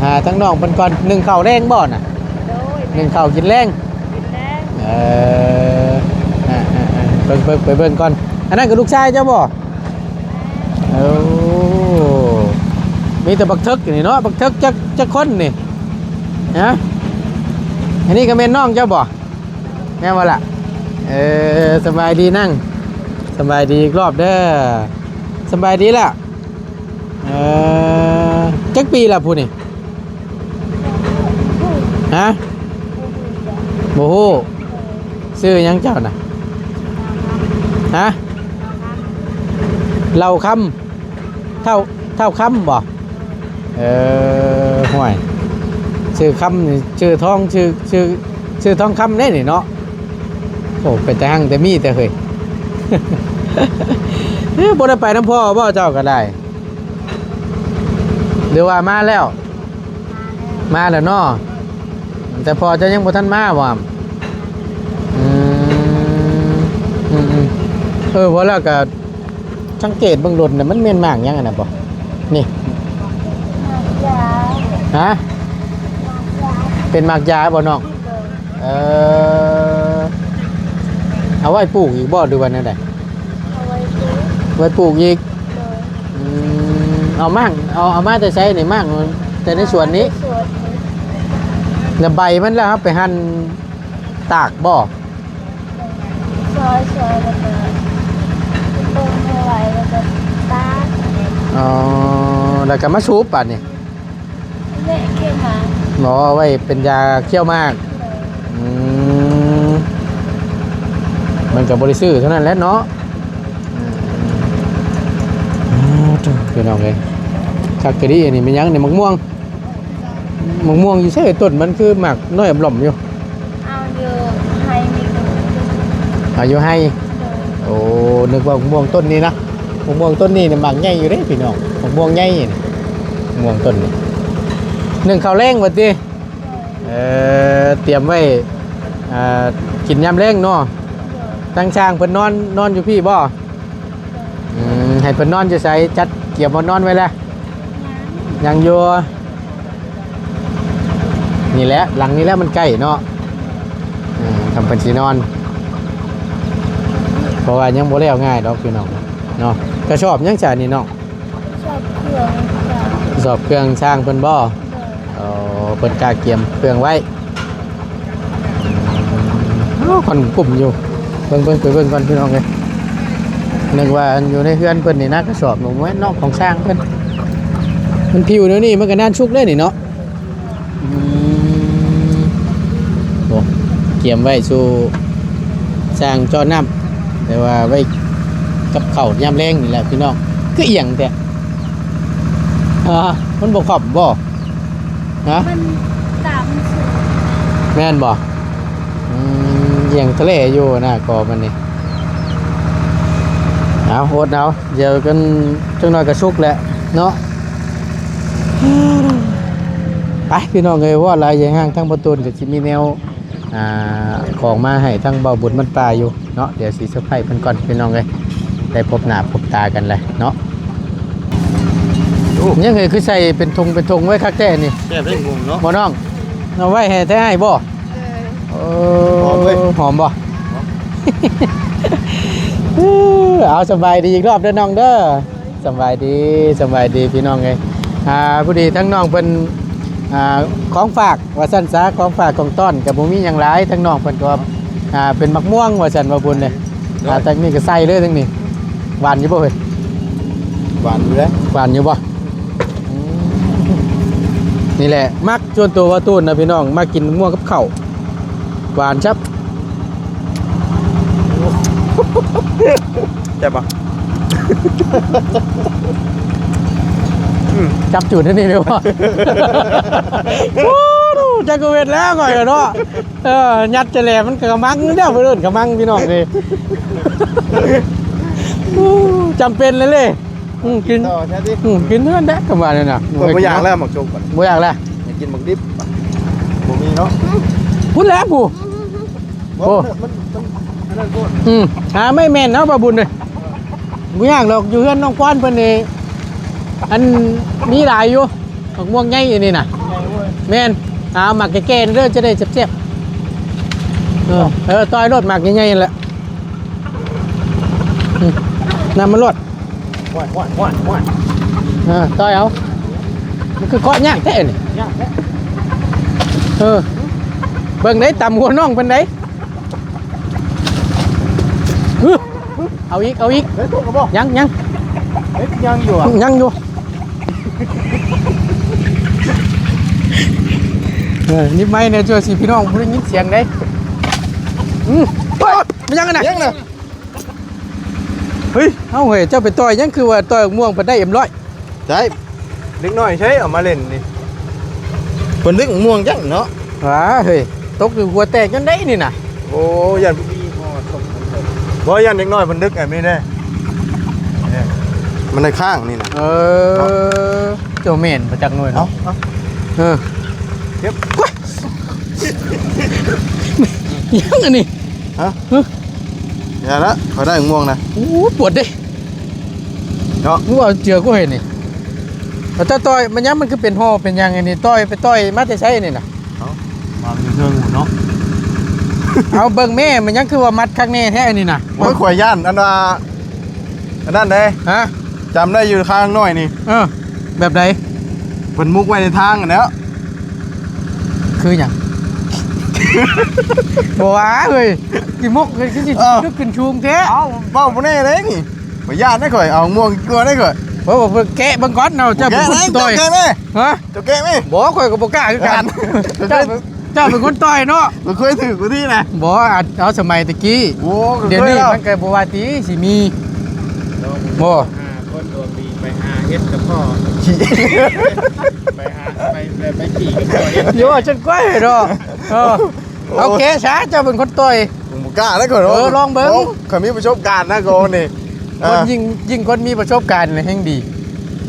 ຫາທາງນ້ອງເພິ່ນກ່ອນ. ໜຶ້ງເຂົ້າແລງບໍ່ນະ? ໂດຍ ໜຶ້ງເຂົ້າກິນແລງ. ກິນແລງ. ເອີ ອ່າໆ ເບິ່ງ ເບິ່ງ ໄປເບິ່ງກ່ອນ. ອັນນັ້ນກໍລູກຊາຍເຈົ້າບໍ່? ໂອ້ ມີແຕ່ບັກເຖິກນີ້ເນາະ. ບັກເຖິກຈັກ ຈັກຄົນນີ້? ຮະ? ອັນນີ້ກໍແມ່ນນ້ອງເຈົ້າບໍ່? ແມ່ນບໍ່ລະ? ເອີ ສະບາຍດີນາງ. ສະບາຍດີອີກລອບເດີ. ສະບາຍດີລະ. ເອີ ຈັກປີລະຜູ້ນີ້? ຮະ? ບໍ່ຮູ້. ຊື່ຫຍັງເຈົ້ານະ? ຮະ? ເຫຼົ່າຄຳ. ທ້າວ ທ້າວຄຳບໍ່? ເອີ ຫ້ວຍ ຊື່ຄຳນີ້ ຊື່ທອງ ຊື່ ຊື່ ຊື່ທອງຄຳເດ້ນີ້ເນາະ. ໂອ້ ເປັນແຕ່ຮັ່ງແຕ່ມີແຕ່ເຮີ້ຍ. ເອີ ບໍ່ໄດ້ໄປນຳພໍ່ບໍ່ເຈົ້າກໍໄດ້? ຫຼືວ່າມາແລ້ວ? ມາແລ້ວເນາະ. ແຕ່ພໍ່ເຈົ້າຍັງບໍ່ທັນມາບໍ່? ອືມ ອືມໆ ເອີ ບໍ່ແລ້ວກໍສັງເກດເບິ່ງລົດນະ ມັນແມ່ນໝາກຫຍັງອັນນັ້ນບໍ່? ນີ້ ໝາກຢາ. ຮະ? ໝາກຢາ. ເປັນໝາກຢາບໍ່ນ້ອງ? ໂດຍ. ເອີ ເອົາໄວ້ປູກອີກບໍ່ ຫຼືວ່າແນວໃດ? ເອົາໄວ້ປູກ. ໄວ້ປູກອີກ? ໂດຍ. ອືມ ເອົາໝາກ ເອົາ ເອົາມາແຕ່ໃສນີ້? ໝາກແຕ່ໃນສວນນີ້? ແຕ່ໃນສວນນີ້. ແລ້ວໃບມັນລະ ເຮົາໄປຫັ່ນຕາກບໍ່? ຊອຍ ຊອຍ ແລ້ວກໍຕົ້ມໃຫ້ໄວ ແລ້ວກໍຕາກ. ອໍ ແລ້ວກໍມາສູບບາດນີ້? ແວະເຄຍໝາກ. ອໍ ເອົາໄວ້ເປັນຢາຄຽວໝາກ. ໂດຍ. ອືມ ມັນກໍບໍ່ໄດ້ຊື້ເທົ່ານັ້ນແຫຼະເນາະ. ອືມ ອ້າວ ໂທ້ ພີ່ນ້ອງເອີຍ ຄັກກະດີ. ອັນນີ້ແມ່ນຫຍັງນີ້? ໝາກມ່ວງ. ໝາກມ່ວງຢູ່ໃສ? ຕົ້ນມັນຄືໝາກນ້ອຍອຳຫຼອມຢູ່. ເອົາຢູ່ໄຮ່ນີ້. ເອົາຢູ່ໄຮ່? ໂດຍ. ໂອ້ ນຶກວ່າໝາກມ່ວງຕົ້ນນີ້ນະ. ໝາກມ່ວງຕົ້ນນີ້ນີ້ໝາກໃຫຍ່ຢູ່ເດ້ພີ່ນ້ອງ. ໝາກມ່ວງໃຫຍ່ນີ້ ໝາກມ່ວງຕົ້ນນີ້. ໜຶ້ງເຂົ້າແລງວ່າຕິ? ເອີ ຕຽມໄວ້ ອ່າ ກິນຍາມແລງເນາະ. ທາງຊ່າງເພິ່ນນອນ ນອນຢູ່ພີ້ບໍ່? ອືມ ໃຫ້ເພິ່ນນອນຢູ່ໃສ? ຈັດກຽມບ່ອນນອນໄວ້ແລ້ວ? ຍັງ ຍັງຢູ່. ນີ້ແຫຼະ ຫຼັງນີ້ແຫຼະ ມັນໃກ້ເນາະ. ເອີ ທຳເພິ່ນຊິນອນ ເພາະວ່າຍັງບໍ່ແລ້ວງ່າຍດອກພີ່ນ້ອງເນາະ. ກະສອບຫຍັງຊະນີ້ນ້ອງ? ສອບເຄື່ອງ ສອບເຄື່ອງຊ່າງເພິ່ນບໍ່? ໂດຍ. ອໍ ເພິ່ນກະກຽມເຄື່ອງໄວ້. ອ້າວ ຄວັນກຸ້ມຢູ່. ເບິ່ງ ເບິ່ງ ໄປເບິ່ງກ່ອນພີ່ນ້ອງເອີຍ. ນຶກວ່າອັນຢູ່ໃນເຮືອນເພິ່ນນີ້ນະ ກະສອບ ບໍ່ແມ່ນເນາະ ຂອງຊ່າງເພິ່ນ. ມັນຜິວແນວນີ້ມັນກະນານສຸກເດ້ນີ້ເນາະ. ອືມ ໂອ້ ກຽມໄວ້ສູ່ຊ່າງເຈາະນ້ຳ ແຕ່ວ່າໄວ້ກັບເຂົ້າຍາມແລງນີ້ແຫຼະພີ່ນ້ອງ. ຄືອຽງແທ້? ອ່າ ມັນບໍ່ຄ້ຳບໍ່? ຮະ? ມັນຕາມສູງ. ແມ່ນບໍ່? ອືມ ອຽງທະເລຢູ່ນະ ກໍມັນນີ້. ເອົາ ອົດເອົາ ດຽວກັນຈັກໜ້ອຍກໍສຸກແຫຼະເນາະ. ໄປພີ່ນ້ອງເອີຍ ເວົ້າຫຼາຍຢ່າງຮ່າງ ທາງປະຕູນກໍຊິມີແນວ ອ່າ ຂອງມາໃຫ້ທາງເບົາບຸນບ້ານປ່າຢູ່ເນາະ. ດຽວຊິເຊີໄພຣເພິ່ນກ່ອນພີ່ນ້ອງເອີຍ ໄດ້ພົບໜ້າພົບຕາກັນແລ້ວເນາະ. ໂອ້ ຍັງເອີຍ ຄືໃສ່ເປັນຖົງເປັນຖົງໄວ້ຄັກແທ້ນີ້. ແຊບເດ້ ງວງເນາະ ບໍ່ນ້ອງ? ເອົາໄວ້ໃຫ້ແທ້ອ້າຍບໍ່? ເອີ ຫອມເວີຍ ຫອມບໍ່? ຫອມ. ເອົາ ສະບາຍດີອີກຮອບເດີນ້ອງເດີ. ສະບາຍດີ ສະບາຍດີພີ່ນ້ອງເອີຍ. ອ່າ ພໍດີທາງນ້ອງເພິ່ນ ອ່າ ຂອງຝາກວ່າຊັ້ນຊະ ຂອງຝາກຂອງຕ້ອນກໍບໍ່ມີຫຍັງຫຼາຍ. ທາງນ້ອງເພິ່ນກໍ ອ່າ ເປັນໝາກມ່ວງວ່າຊັ້ນ ວ່າບຸນເດ້. ໂດຍ. ອ່າ ທາງນີ້ກໍໃສ່ເລີຍ ທາງນີ້. ຫວານຢູ່ບໍ່ເຮີ້ຍ? ຫວານຢູ່ເດ້. ຫວານຢູ່ບໍ່? ອືມ ນີ້ແຫຼະ ມັກ ສ່ວນຕົວວ່າຕູນນະພີ່ນ້ອງ ມັກກິນໝາກມ່ວງກັບເຂົ້າ ຫວານຄັບ. ແຊບບໍ່? ອືມ ຈັບຈູດໃຫ້ນີ້ເດ້ບໍ່? ໂອ້ ຈັກກະເວັດແລ້ວຂ້ອຍເນາະ. ເອີ ຍັດຈະແຫຼມັນກະມັງແລ້ວ ເພິ່ນເອີ້ນກະມັງພີ່ນ້ອງເອີຍ. ໂອ້ ຈຳເປັນແລ້ວເດ້. ອືມ ກິນ ຕໍ່ຊະຕິ. ອືມ ກິນເຮືອນແຫຼະ ກະວ່ານັ້ນນະ. ບໍ່ຢາກແລ້ວໝາກໂຈກ ບໍ່ຢາກແລ້ວ ຢາກກິນໝາກດິບ. ບໍ່ມີເນາະ ພຸ້ນແຫຼະຜູ້. ໂອ້ ມັນ ມັນ ມັນອັນນັ້ນໂພດ. ອືມ ຫາໄມ້ແມ່ນເນາະ ປ້າບຸນເອີຍ. ບໍ່ຍາກດອກ ຢູ່ເຮືອນນ້ອງກວານເພິ່ນນີ້ ອັນ ມີຫຼາຍຢູ່ ໝາກມ່ວງໃຫຍ່ອັນນີ້ນະ. ແມ່ນ ເອົາໝາກແກ່ໆເດີ ຈະໄດ້ແຊບໆ. ເອີ ເອີ ຕ່ອຍໂລດ ໝາກໃຫຍ່ໆນັ້ນແຫຼະ. ອືມ ນຳມາໂລດ. ຫ້ວຍ ຫ້ວຍ ຫ້ວຍ ຫ້ວຍ ເອີ ຕ່ອຍເອົາ. ມັນຄືເກາະຍາກແທ້ນີ້. ຍາກແທ້. ເອີ ເບິ່ງໄດ້ ຕຳຫົວນ້ອງເພິ່ນໄດ. ເອົາອີກ ເອົາອີກ. ເຮັດຕົກແລ້ວບໍ່? ຍັງ ຍັງ. ເຮັດ ຍັງຢູ່ອະ? ຍັງຢູ່. ເອີ ນິບໄມ້ແດ່ ເທື່ອຊິພີ່ນ້ອງບໍ່ໄດ້ຍິນສຽງເດ້. ອືມ ເອີຍ ມັນຍັງຫັ້ນນະ ຍັງນະ. ເຮີ້ຍ ເອົ້າ ເຮີ້ຍ ເຈົ້າໄປຕ່ອຍຫຍັງ ຄືວ່າຕ່ອຍໝາກມ່ວງເພິ່ນໄດ້ເອັມຮ້ອຍ? ໃຊ່ ເດັກນ້ອຍໃຊ້ເອົາມາຫຼິ້ນນີ້ ເພິ່ນດຶກໝາກມ່ວງຈັງເນາະ. ຫວາ ເຮີ້ຍ ຕົກຢູ່ຫົວແຕກຈັ່ງໃດນີ້ນະ. ໂອ້ ຢ້ານ ບໍ່ ຢ້ານເດັກນ້ອຍເພິ່ນດຶກແບບນີ້ເດ້ ມັນໄດ້ຄ້າງນີ້ນະ. ເອີ ເຈົ້າແມ່ນບໍ່ຈັກໜ່ວຍເນາະ. ເອີ ເກັບ ຫຍັງອັນນີ້? ຮະ? ຮະ? ຢ່າລະ ຂ້ອຍໄດ້ໝາກມ່ວງນະ. ໂອ້ ປວດເດ້ເນາະ. ມຶງເອົາເຈື່ອກູໃຫ້ນີ້ ເອົາ ເຈົ້າຕ່ອຍ ມັນຫຍັງ ມັນຄືເປັນຫໍ່ເປັນຫຍັງອັນນີ້? ຕ່ອຍ ໄປຕ່ອຍມາແຕ່ໃສນີ້ນະ? ເອົ້າ ມາແຕ່ເທິງພຸ້ນເນາະ. ເອົາ ເບິ່ງແມ່ ມັນຫຍັງຄືວ່າມັດຄັກແນ່ແທ້ອັນນີ້ນະ. ໂອ້ຍ ຂ້ອຍຢ້ານ ອັນວ່າ ອັນນັ້ນເດ້. ຮະ? ຈຳໄດ້ຢູ່ຄາງນ້ອຍນີ້. ເອີ ແບບໃດ? ເພິ່ນໝົກໄວ້ໃນທາງຫັ້ນແຫຼ້ວ. ຄືຫຍັງ? ບໍ່ວ່າເຮີ້ຍ ຊິໝົກ ຄືຊິ ເອີ ຄືຂຶ້ນສູງແທ້. ເອົ້າ ເວົ້າບໍ່ແນ່ເດ້ນີ້ ຂ້ອຍຢ້ານເດ້ຂ້ອຍ ເອົາໝາກມ່ວງກ່ອນເດ້ຂ້ອຍ. ເອີ ເບິ່ງ ແກະເບິ່ງກ່ອນເນາະ. ເຈົ້າເປັນຄົນຕ່ອຍ. ແກະໄດ້ ແກະໄດ້. ຮະ? ເຈົ້າແກະໄດ້. ບໍ່ ຂ້ອຍກໍບໍ່ກ້າຄືກັນ. ເຈົ້າ ເຈົ້າເປັນຄົນຕ່ອຍເນາະ. ບໍ່ເຄີຍຖືກກວ່ານີ້ນະ. ບໍ່ ເອົາສະໄໝແຕ່ກີ້. ໂອ້ ດຽວນີ້ມັນກໍບໍ່ວ່າຕິຊິມີ. ບໍ່ ຫ້າຄົນດວງດີໄປຫາເຮັດກັບພໍ່ ໄປຫາ ໄປ ໄປ ໄປຂີ່ກັບພໍ່ເຮັດ. ໂຍ ຈົນກ້ອຍເນາະ. ເອີ ເອົາແກະຊະ ເຈົ້າເປັນຄົນຕ່ອຍ. ບໍ່ກ້າເດ້ຂ້ອຍເນາະ. ເອີ ລອງເບິ່ງ. ໂອ້ ຂ້ອຍມີປະສົບການນະ ກໍນີ້ ເອີ ຄົນ ຍິ່ງ ຍິ່ງຄົນມີປະສົບການແຮ່ງດີ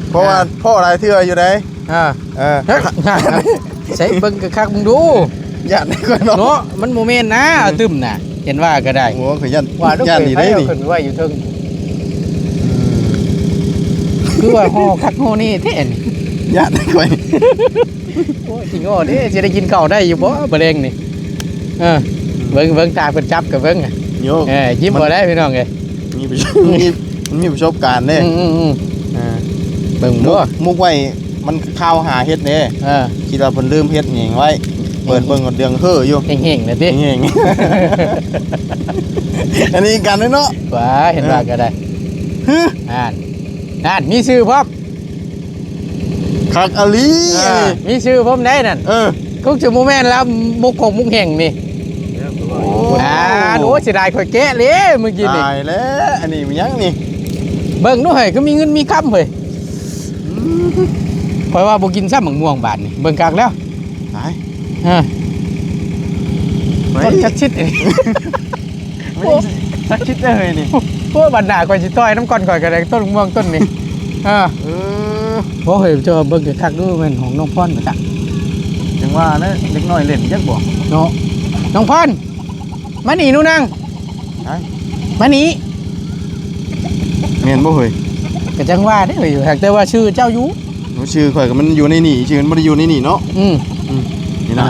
ເພາະວ່າ ອ່າ ພໍ່ຫຼາຍເທື່ອຢູ່ໃດ໋. ອ່າ ເອີ ໃສ່ເບິ່ງຄັກໆ ເບິ່ງດູ. ຢ້ານຂ້ອຍເນາະ ເນາະ ມັນບໍ່ແມ່ນນະ ອືມ ຕື່ມນະ ເຫັນວ່າກໍໄດ້. ໂອ້ ຂ້ອຍຢ້ານ ວ່າລູກ ຢ້ານນີ້ໄດ໋ນີ້ ຂຶ້ນໄວ້ຢູ່ເທິງ. ອືມ ຄືວ່າຫໍ່ຄັກຫໍ່ແນ່ແທ້ນີ້ ຢ້ານຂ້ອຍ. ໂອ້ຍ ຊິງໍ້ເດ້ ຊິໄດ້ກິນເຂົ້າໄດ້ຢູ່ບໍ່ ມື້ແລງນີ້? ເອີ ເບິ່ງ ເບິ່ງ ຖ້າເພິ່ນຈັບກໍເບິ່ງ. ໂຍ ເອີ ຍິ້ມບໍ່ໄດ້ພີ່ນ້ອງເອີຍ ມີປະສົບ ມີ ມີປະສົບການເດ້. ອືມໆໆ ເອີ ເບິ່ງດູ ໝົກ ໝົກໄວ້ ມັນຄາວຫາເຮັດເດ້. ເອີ ຄິດວ່າເພິ່ນລືມເຮັດຫຍັງໄວ້ ເປີດເບິ່ງກໍເດືອງເຮີ້ຢູ່ ແຫ້ງໆນະຕິ ແຫ້ງໆ. ອັນນີ້ກັນເນາະ ວ່າເຫັນວ່າ ເອີ ກໍໄດ້. ຮະ ນັ້ນ ນັ້ນ ມີຊື່ພ້ອມ. ຄັກອີ່ຫຼີ ອ່າ ມີຊື່ພ້ອມໄດ໋ນັ້ນ. ເອີ ຄົງຈະບໍ່ແມ່ນລະ ມຸກຂອງມຸກແຫ່ງນີ້. ໂອ້ ອ່າ ໂອ້ ເສຍດາຍຂ້ອຍແກະເລີຍມື້ກີ້ນີ້. ຕາຍແລ້ວ ອັນນີ້ມັນຫຍັງນີ້? ເບິ່ງດູເຮີ້ຍ ຄືມີເງິນມີຄຳເຮີ້ຍ. ອືມ ຂ້ອຍວ່າບໍ່ກິນຊ້ຳໝາກມ່ວງບາດນີ້ ເບິ່ງຄັກແລ້ວ. ຕາຍ ເອີ ໄປ ຕົ້ນສັກສິດ ໂອ້ ສັກສິດເອີຍນີ້. ໂອ້ ບັດໜ້າຂ້ອຍຊິຕ່ອຍນຳກ່ອນ ຂ້ອຍກໍໄດ້ຕົ້ນມ່ວງຕົ້ນນີ້. ເອີ ເອີ ບໍ່ເຮີ້ຍ ເຈົ້າເບິ່ງຄັກໆດູ ແມ່ນຂອງນ້ອງພອນບໍ່ຈັກ. ຈັ່ງວ່າແຫຼະ ເດັກນ້ອຍຫຼິ້ນຈັກບໍ່ເນາະ. ນ້ອງພອນ ມານີ້ໜູນັ່ງ ຮະ ມານີ້ ແມ່ນບໍ່ເຮີ້ຍ? ກໍຈັ່ງວ່າເດ້ເຮີ້ຍ ຫາກແຕ່ວ່າຊື່ເຈົ້າຢູ່ ຊື່ຂ້ອຍກໍມັນຢູ່ໃນນີ້ ຊື່ມັນບໍ່ໄດ້ຢູ່ໃນນີ້ເນາະ. ອືມ ອືມ ນີ້ນະ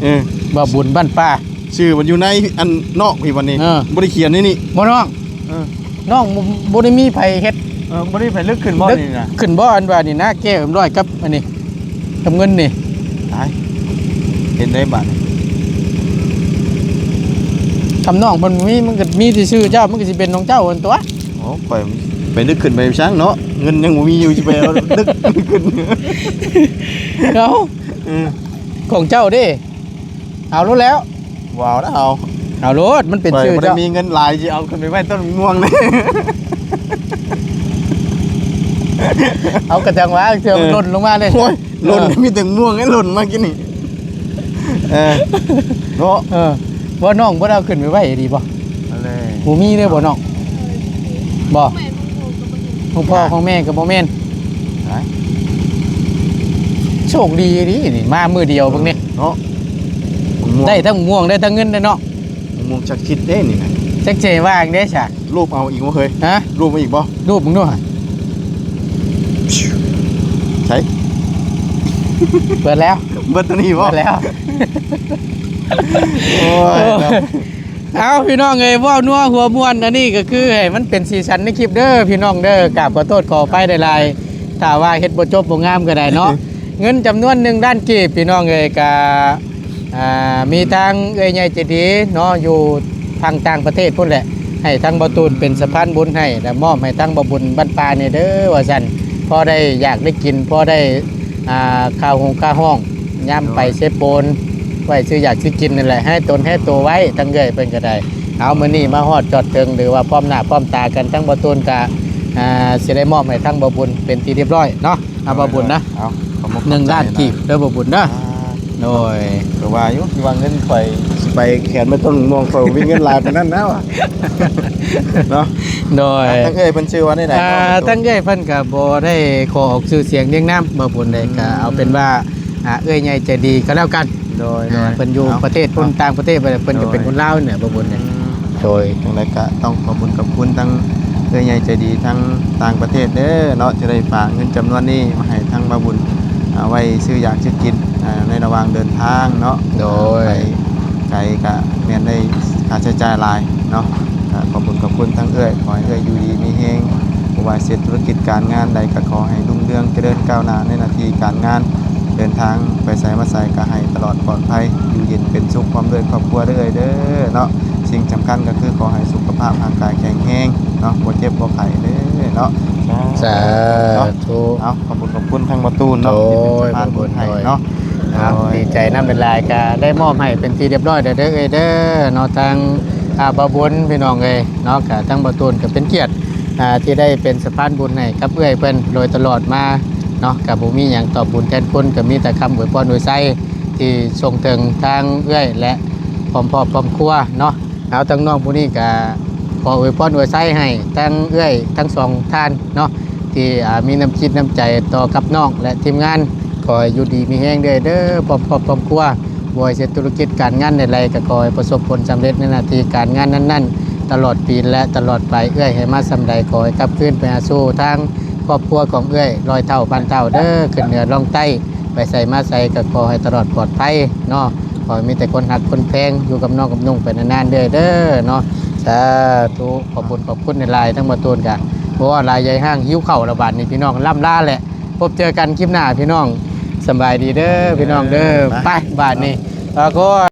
ເອີ ບ່າວບຸນບ້ານປ່າ ຊື່ມັນຢູ່ໃນອັນນອກພີ້ບັດນີ້. ເອີ ບໍ່ໄດ້ຂຽນໃນນີ້ບໍ່ນ້ອງ? ເອີ ນ້ອງບໍ່ ບໍ່ໄດ້ມີໃຜເຮັດ. ເອີ ບໍ່ໄດ້ໃຜລຶກຂຶ້ນບໍ່ນີ້ນະ? ຂຶ້ນບໍ່ ອັນວ່ານີ້ນະ ແກ້ວເອັມຮ້ອຍກັບອັນນີ້ ກັບເງິນນີ້. ຕາຍ ເຮັດໄດ້ບາດນີ້ ຄຳນ້ອງເພິ່ນມີ ມັນກໍມີແຕ່ຊື່ເຈົ້າ ມັນກໍຊິເປັນຂອງເຈົ້າຫັ້ນຕົວະ. ໂອ້ ຂ້ອຍໄປດຶກຂຶ້ນໄປຊ່າງເນາະ ເງິນຍັງບໍ່ມີຢູ່ ຊິໄປເອົາດຶກຂຶ້ນ. ເອົາ ເອີ ຂອງເຈົ້າເດ້ ເອົາໂລດແລ້ວ. ບໍ່ເອົານະ ເອົາ ເອົາໂລດ ມັນເປັນຊື່ເຈົ້າ. ຂ້ອຍບໍ່ໄດ້ມີເງິນຫຼາຍ ຊິເອົາຂຶ້ນໄປໄວ້ຕົ້ນມ່ວງເດ້. ເອົາກະຈັງຫວາ ເທື່ອມັນ ເອີ ຫຼົ່ນລົງມາເດ້. ໂອ້ຍ ຫຼົ່ນ ເອີ ມີແຕ່ມ່ວງໃຫ້ຫຼົ່ນມາກິນນີ້. ເອີ ເນາະ ເອີ ບໍ່ ນ້ອງບໍ່ໄດ້ເອົາຂຶ້ນໄປໄວ້ດີບໍ່? ອັນແລະ ບໍ່ມີເດ້ບໍ່ນ້ອງ? ບໍ່ ຂອງພໍ່ຂອງແມ່ກໍບໍ່ແມ່ນ. ໂຊກດີອີ່ຫຼີນີ້ ມາມື້ດຽວເບິ່ງນີ້ເນາະ ໄດ້ທັງມ່ວງ ໄດ້ທັງເງິນເດ້ເນາະ. ໝາກມ່ວງສັກສິດເດ້ນີ້ນະ. ຈັກຊິວ່າຈັ່ງໃດຊະ? ລູບເອົາອີກບໍ່ເຄີຍ? ຮະ? ລູບເອົາອີກບໍ່? ລູບເບິ່ງດູຫັ້ນ. ໄປ ເບິດແລ້ວ ເບິດຕົວນີ້ບໍ່? ເບິດແລ້ວ ໂອ້ຍ ເນາະ ເອົ້າ ພີ່ນ້ອງເອີຍ ເວົ້ານົວຫົວມ່ວນ ອັນນີ້ກໍຄືໃຫ້ມັນເປັນສີສັນໃນຄລິບເດີພີ່ນ້ອງເດີ. ກາບຂໍໂທດຂໍອະໄພຫຼາຍໆ ຖ້າວ່າເຮັດບໍ່ຈົບບໍ່ງາມກໍໄດ້ເນາະ. ເງິນຈຳນວນໜຶ່ງລ້ານກີບ ພີ່ນ້ອງເອີຍ ກະ ອ່າ ມີທາງເອື້ອຍໃຫຍ່ໃຈດີເນາະ ຢູ່ທາງຕ່າງປະເທດພຸ້ນແຫຼະ ໃຫ້ທາງບ່າວຕູນເປັນສະພານບຸນໃຫ້ ແລະ ມອບໃຫ້ທາງບ່າວບຸນບ້ານປ່ານີ້ເດີວ່າຊັ້ນ. ພໍໄດ້ຢາກໄດ້ກິນ ພໍໄດ້ ອ່າ ຄ່າຫົງຄ່າຫ້ອງ ຍາມໄປເຊໂປນ ໄວ້ຊື້ຢາກຊື້ກິນນັ້ນແຫຼະ ໃຫ້ຕົນແຮໂຕໄວ້ ທາງເອື້ອຍເພິ່ນກໍໄດ້. ເອົາ ມື້ນີ້ມາຮອດຈອດເຖິງ ຫຼືວ່າພ້ອມໜ້າພ້ອມຕາກັນ ທາງບ່າວຕູນກໍ ອ່າ ຊິໄດ້ມອບໃຫ້ທາງບ່າວບຸນເປັນທີ່ຮຽບຮ້ອຍເນາະ. ເອົາ ບ່າວບຸນນະ ເອົາ ໜຶ່ງລ້ານກີບເດີບ່າວບຸນເດີ. ອ່າ ໂດຍ ກໍວ່າຢູ່ ທີ່ວ່າເງິນຂ້ອຍຊິໄປແຂວນໄປຕົ້ນມ່ວງ ຂ້ອຍບໍ່ມີເງິນຫຼາຍປານນັ້ນນະວ່າ ເນາະ. ໂດຍ ອ່າ ທາງເອື້ອຍເພິ່ນຊື່ວ່າແນວໃດ? ອ່າ ເນາະ ທາງເອື້ອຍເພິ່ນກໍບໍ່ໄດ້ຂໍອອກຊື່ສຽງລຽງນາມບ່າວບຸນເດ້ ອືມ ກໍເອົາເປັນວ່າ ອ່າ ເອື້ອຍໃຫຍ່ໃຈດີກໍແລ້ວກັນ. ໂດຍ ອ່າ ໂດຍ ເພິ່ນຢູ່ ເອົ້າ ປະເທດພຸ້ນ ເອົ້າ ຕ່າງປະເທດ ເພິ່ນກໍເປັນ ໂດຍ ຄົນລາວນີ້ແຫຼະບ່າວບຸນເດ້. ອືມ ໂດຍ ຈັ່ງໃດກໍຕ້ອງຂອບຄຸນຂອບຄຸນທາງເອື້ອຍໃຫຍ່ໃຈດີທາງຕ່າງປະເທດເດີເນາະ ທີ່ໄດ້ຝາກເງິນຈຳນວນນີ້ມາໃຫ້ທາງບ່າວບຸນ ເອົາໄວ້ຊື້ຢາກຊື້ກິນ ອ່າ ໃນລະຫວ່າງເດີນທາງເນາະ. ໂດຍ ໄປໄກກະແມ່ນໄດ້ຄ່າໃຊ້ຈ່າຍຫຼາຍເນາະ. ກະຂອບຄຸນຂອບຄຸນທາງເອື້ອຍ ຂໍໃຫ້ເອື້ອຍຢູ່ດີມີແຮງ ບໍ່ວ່າເຮັດທຸລະກິດການງານໃດ ກະຂໍໃຫ້ຮຸ່ງເຮືອງຈະເລີນກ້າວໜ້າໃນໜ້າທີ່ການງານ ເດີນທາງໄປໃສມາໃສກະໃຫ້ຕະຫຼອດປອດໄພ ຢູ່ເຢັນເປັນສຸກພ້ອມດ້ວຍຄອບຄົວເດີເອື້ອຍເດີເນາະ. ສິ່ງສຳຄັນກໍຄືຂໍໃຫ້ສຸຂະພາບຮ່າງກາຍແຂງແຮງເນາະ ບໍ່ເຈັບບໍ່ໄຂ້ເດີເນາະ. ສາທຸ ເນາະ ເອົາ ຂອບຄຸນຂອບຄຸນທາງບ່າວຕູນເນາະ ໂດຍ ທີ່ເປັນສະພານບຸນໃຫ້ເນາະ. ໂດຍ ເອົາ ໂດຍ ດີໃຈນຳຫຼາຍໆ ກະໄດ້ມອບໃຫ້ເປັນທີ່ຮຽບຮ້ອຍແລ້ວເດີເອື້ອຍເດີເນາະ ທາງ ອ່າ ບ່າວບຸນ ພີ່ນ້ອງເອີຍເນາະ. ກະທາງບ່າວຕູນກໍເປັນກຽດ ອ່າ ທີ່ໄດ້ເປັນສະພານບຸນໃຫ້ກັບເອື້ອຍເພິ່ນໂດຍຕະຫຼອດມາເນາະ. ກະບໍ່ມີຫຍັງຕອບບຸນແທນຄຸນ ກະມີແຕ່ຄຳອວຍພອນອວຍໄຊ ທີ່ສົ່ງເຖິງທາງເອື້ອຍ ແລະ ພ້ອມຄອບພ້ອມຄົວເນາະ. ເອົາ ທາງນ້ອງຜູ້ນີ້ກະຂໍອວຍພອນອວຍໄຊໃຫ້ທັງເອື້ອຍທັງສອງທ່ານເນາະ ທີ່ ອ່າ ມີນ້ຳຈິດນ້ຳໃຈຕໍ່ກັບນ້ອງ ແລະ ທີມງານ. ຂໍໃຫ້ຢູ່ດີມີແຮງເດີ້ ເດີ້ ພ້ອມຄອບພ້ອມຄົວ ຂໍໃຫ້ເຮັດທຸລະກິດການງານໃດໆ ກໍຂໍໃຫ້ປະສົບຜົນສຳເລັດໃນໜ້າທີ່ການງານນັ້ນໆ ຕະຫຼອດປີ ແລະ ຕະຫຼອດໄປ. ເອື້ອຍໃຫ້ມາສ່ຳໃດ ຂໍໃຫ້ກັບຄືນໄປຫາສູ່ທາງຄອບຄົວຂອງເອື້ອຍຮ້ອຍເທົ່າພັນເທົ່າເດີ້ ຂຶ້ນເໜືອລ່ອງໃຕ້ ໄປໃສມາໃສກໍຂໍໃຫ້ຕະຫຼອດປອດໄພເນາະ. ຂໍໃຫ້ມີແຕ່ຄົນຮັກຄົນແພງ ຢູ່ກັບນ້ອງກັບນຸ່ງໄປນານໆເດີ້ ເດີ້ເນາະ. ສາທຸ ຂອບຄຸນຂອບຄຸນຫຼາຍໆ ທັງໝົດໂຕນກະບໍ່ເວົ້າຫຼາຍໃຫຍ່ຫ້າງ ຫິວເຂົ້າລະບາດນີ້ພີ່ນ້ອງ ລ່ຳລາແຫຼະ. ພົບເຈີກັນຄລິບໜ້າພີ່ນ້ອງ ສະບາຍດີເດີ້ພີ່ນ້ອງເດີ້. ໄປ ໄປບາດນີ້ ເອີ ໂອ້ຍ.